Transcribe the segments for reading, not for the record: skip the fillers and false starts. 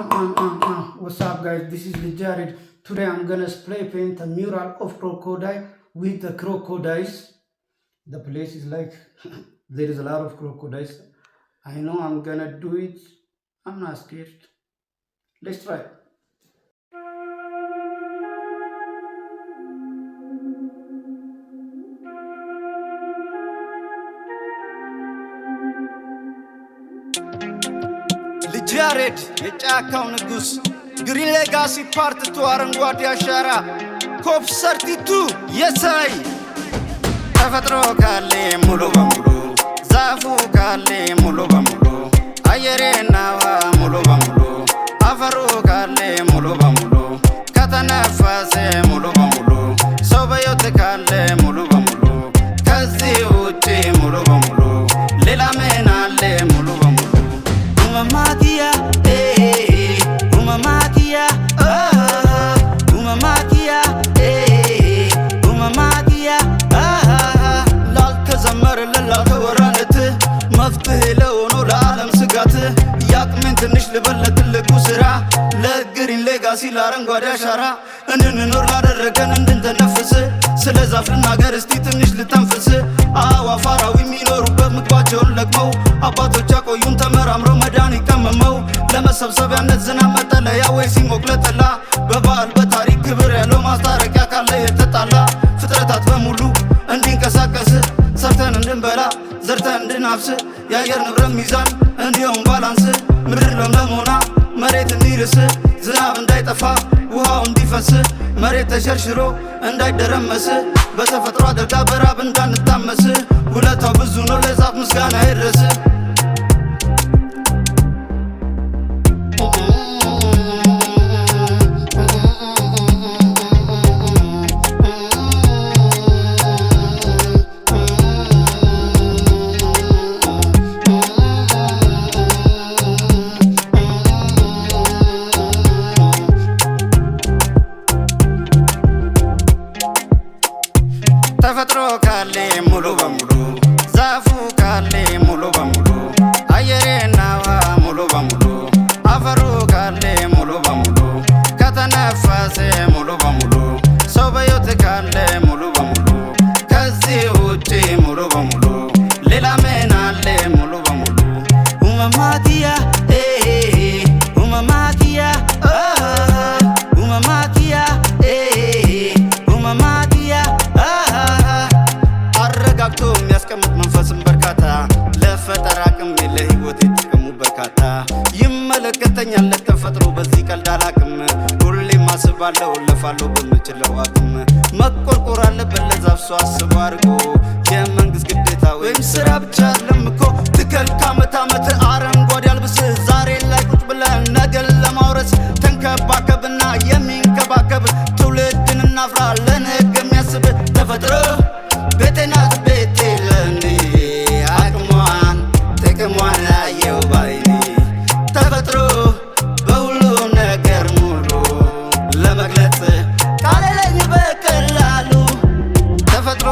What's up, guys? This is Lij Yared. Today I'm gonna spray paint a mural of crocodile with the crocodiles. The place is like there is a lot of crocodiles. I know I'm gonna do it. I'm not scared. Let's try. ልጅ ያሬድ የጫካው ንጉሥ፣ Green Legacy Part 2፣ አረንጓዴ አሻራ፣ COP 32 የሳይ። ተፈጥሮ ካለ ሙሉ በሙሉ፣ ዛፉ ካለ ሙሉ በሙሉ፣ አየሬና ውሃ ሙሉ በሙሉ፣ አፈሩ ካለ ሙሉ በሙሉ፣ ከተነፈሰ ሙሉ በሙሉ፣ ሰው በሕይወት ካለ ሙሉ በሙሉ፣ ከዚህ ውጪ ሙሉ በሙሉ ሌላ ምን አለ ሙሉ በሙሉ? Umamaa kiyya, umamaa kiyya, umamaa kiyya, umamaa kiyya። ላልተዘመረለት ላልተወራለት፣ መፍትሄ ለሆነው ለዓለም ስጋት፣ ያቅሜን ትንሽ ልበል ለትልቁ ስራ፣ ለ Green Legacy፣ ለአረንጓዴ አሻራ፣ እንድንኖር ላደረገን፣ እንድንተነፍስ። ስለ ዛፍ ልናገር እስቲ ትንሽ ልተንፍስ። አዕዋፍ አራዊት የሚኖሩበት ምግባቸውን ለቅመው፣ አባቶች ያቆዩን ተመራምረው መድኃኒት ቀምመው፣ ለመሰብሰቢያነት፣ ዝናብ መጠለያ ወይ ሲሞቅ ለጥላ፣ በባህል በታሪክ ክብር ያለው ማስታረቂያ ካለ የተጣላ፣ ፍጥረታት በሙሉ እንዲንቀሳቀስ፣ ሰርተን እንድንበላ፣ ዘርተን እንድናፍስ፣ የአየር ንብረት ሚዛን እንዲሆን balance፣ ምድር ለምለም ሆና መሬት እንዲርስ፣ ዝናብ እንዳይጠፋ ውሃው እንዲፈስ፣ መሬት ተሸርሽሮ እንዳይደረመስ፣ በተፈጥሮ አደጋ በራብ እንዳንታመስ፣ ውለታው ብዙ ነው፣ ለዛፍ ምስጋና ይድረስ። ተፈጥሮ ካለ ሙሉ በሙሉ፣ ዛፉ ካለ ሙሉ በሙሉ፣ አየሬና ውሃ ሙሉ በሙሉ፣ አፈሩ ካለ ሙሉ በሙሉ፣ ከተነፈሰ ሙሉ በሙሉ፣ ሰው በሕይወት ካለ ሙሉ በሙሉ፣ ከዚህ ውጪ ሙሉ በሙሉ ሌላ ምን አለ ሙሉ በሙሉ? Umamaa kiyya, umamaa kiyya, umamaa kiyya, umamaa kiyya። አረጋግቶ የሚያስቀምጥ መንፈስን በርካታ፣ ለፈጠራ አቅም ለህይወት ጥቅሙ በርካታ። ይመለከተኛል ለተፈጥሮ፣ በዚህ ቀልድ አላቅም። ሁሌም አስባለሁ፣ ለፋለሁ በምችለው አቅም። መቆርቆር አለበት ለዛፍ ሰው አስቦ አድርጎ፣ የመንግስት ግዴታ ወይም ስራ ብቻ አይደለም እኮ። ትከል ከአመት አመት፣ አረንጓዴ አልብስ፣ ዛሬ ላይ ቁጭ ብለን ነገን ለማውረስ ተንከባከብና የሚንከባከብ ትውልድን እናፍራ፣ ለነገ የሚያስብ። ተፈጥሮ ቤቴ ናት ቤቴ ለኔ፣ አቅሟን ጥቅሟን አየው ባይኔ። ተፈጥሮ በሁሉ ነገር ሙሉ፣ ለመግለጽ ቃል የለኝ በቀላሉ። ተፈጥሮ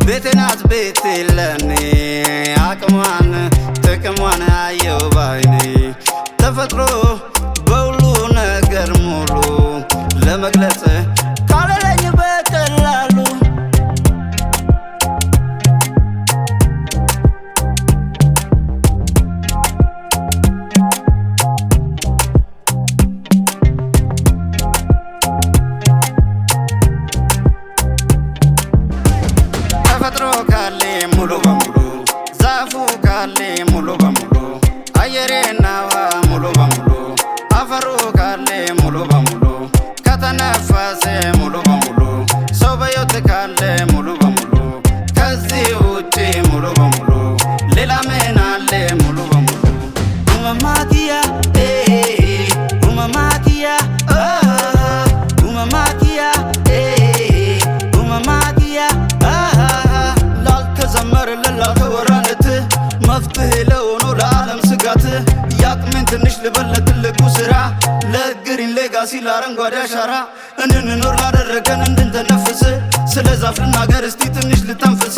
ቤቴ ናት ቤቴ ለኔ፣ አቅሟን ጥቅሟን አየው ባይኔ። ተፈጥሮ በሁሉ ነገር ሙሉ፣ ለመግለጽ ቃል የለኝ በቀላሉ። ተፈጥሮ ካለ ሙሉ በሙሉ፣ ዛፉ ካለ ሙሉ በሙሉ፣ አየሬና ውሃ ሙሉ በሙሉ፣ አፈሩ ካለ ሙሉ በሙሉ፣ ከተነፈሰ ሙሉ በሙሉ፣ ሰው በሕይወት ካለ ሙሉ በሙሉ፣ ከዚህ ውጪ ሙሉ በሙሉ ሌላ ምን አለ ሙሉ በሙሉ? Umamaa kiyya, umamaa kiyya, umamaa kiyya, umamaa kiyya። ላልተዘመረለት ላልተወራለት፣ መፍትሄ ለሆነው ለዓለም ስጋት፣ ያቅሜን ትንሽ ልበል ለትልቁ ስራ፣ ለ Green Legacy፣ ለአረንጓዴ አሻራ፣ እንድንኖር ላደረገን፣ እንድንተነፍስ። ስለ ዛፍ ልናገር እስቲ ትንሽ ልተንፍስ።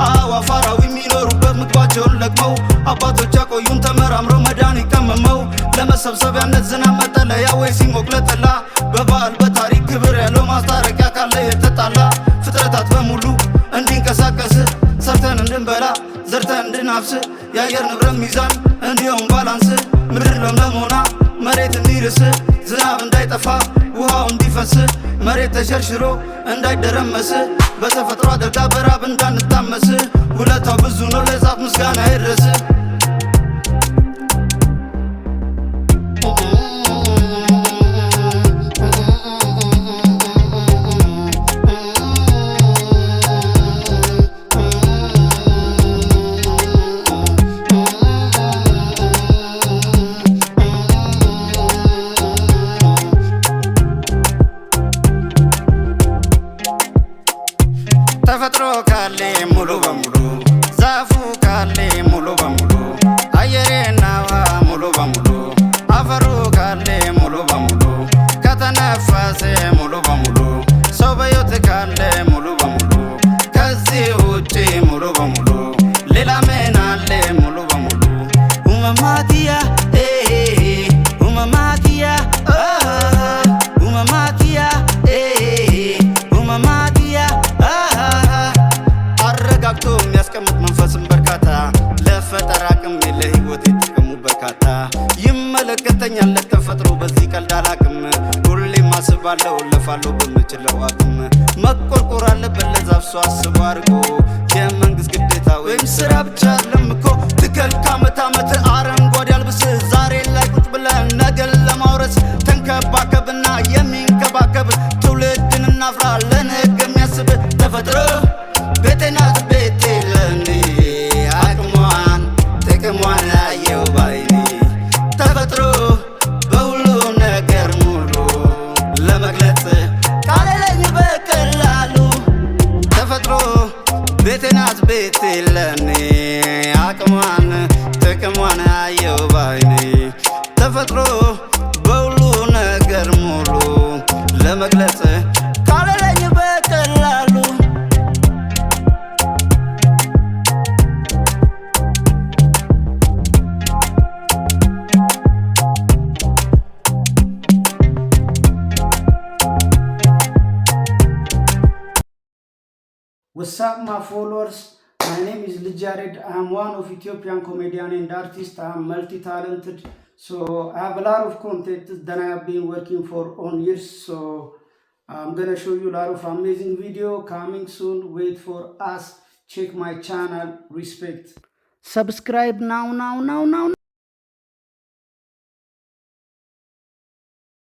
አዕዋፍ አራዊት የሚኖሩበት ምግባቸውን ለቅመው፣ አባቶች ያቆዩን ተመራምረው መድኃኒት ቀምመው፣ ለመሰብሰቢያነት ዝናብ መጠለያ ወይ ሲሞቅ ለጥላ፣ በባህል በታሪክ ክብር ያለው ማስታረቂያ ካለ የተጣላ፣ ፍጥረታት በሙሉ እንዲንቀሳቀስ፣ ሰርተን እንድንበላ፣ ዘርተን እንድናፍስ፣ የአየር ንብረት ሚዛን እንዲሆን balance፣ ምድር ለምለም ሆና መሬት እንዲርስ፣ ዝናብ እንዳይጠፋ ውሃው እንዲፈስ፣ መሬት ተሸርሽሮ እንዳይደረመስ፣ በተፈጥሮ አደጋ በራብ እንዳንታመስ፣ ውለታው ብዙ ነው ለዛፍ ምስጋና ይድረስ። ተፈጥሮ ካለ ሙሉ በሙሉ፣ ዛፉ ካለ ሙሉ በሙሉ፣ አየሬና ውሃ ሙሉ በሙሉ፣ አፈሩ ካለ ሙሉ በሙሉ፣ ከተነፈሰ ሙሉ በሙሉ፣ ሰው በሕይወት ካለ ሙሉ በሙሉ፣ ከዚህ ውጪ ሙሉ በሙሉ ሌላ ምን አለ ሙሉ በሙሉ? ኡመማቲያ ኡመማቲያ ኡመማቲያ ኡመማቲያ። አረጋግቶ የሚያስቀምጥ መንፈስን በርካታ፣ ለፈጠራ አቅም ለህይወት የጥቅሙ በርካታ፣ ይመለከተኛል ለተፈጥሮ በዚህ ቀልድ አላቅም። ሁሌም አስባለሁ ለፋለሁ በምችለው አቅም፣ መቆርቆር አለበት ለዛፍ ሰው አስቦ አድርጎ፣ የመንግስት ግዴታ ወይም ስራ ብቻ አይደለም እኮ። ትከል ከአመት አመት አረንጓዴ አልብስ፣ ዛሬ ላይ ቁጭ ብለን ነገን ለማውረስ ተንከባከብና የሚንከባከብ ትውልድን እናፍራ ለነገ የሚያስብ። ተፈጥሮ ቤቴ ናት ቤቴ ለኔ፣ አቅሟን ጥቅሟን አየው ባይኔ። ተፈጥሮ በሁሉ ነገር ሙሉ፣ ለመግለጽ ቃል የለኝ በቀላሉ። ተፈጥሮ ቤቴ ናት ቤቴ ለኔ፣ አቅሟን ጥቅሟን አየው ባይኔ። ተፈጥሮ በሁሉ ነገር ሙሉ፣ ለመግለጽ ቃል የለኝ በቀላሉ። What's up, my followers? My name is Lij Yared. I'm one of Ethiopian comedian and artist. I'm multi-talented. So I have a lot of content that I have been working for on years. So I'm gonna show you a lot of amazing video coming soon. Wait for us. Check my channel. Respect. Subscribe now, now, now, now.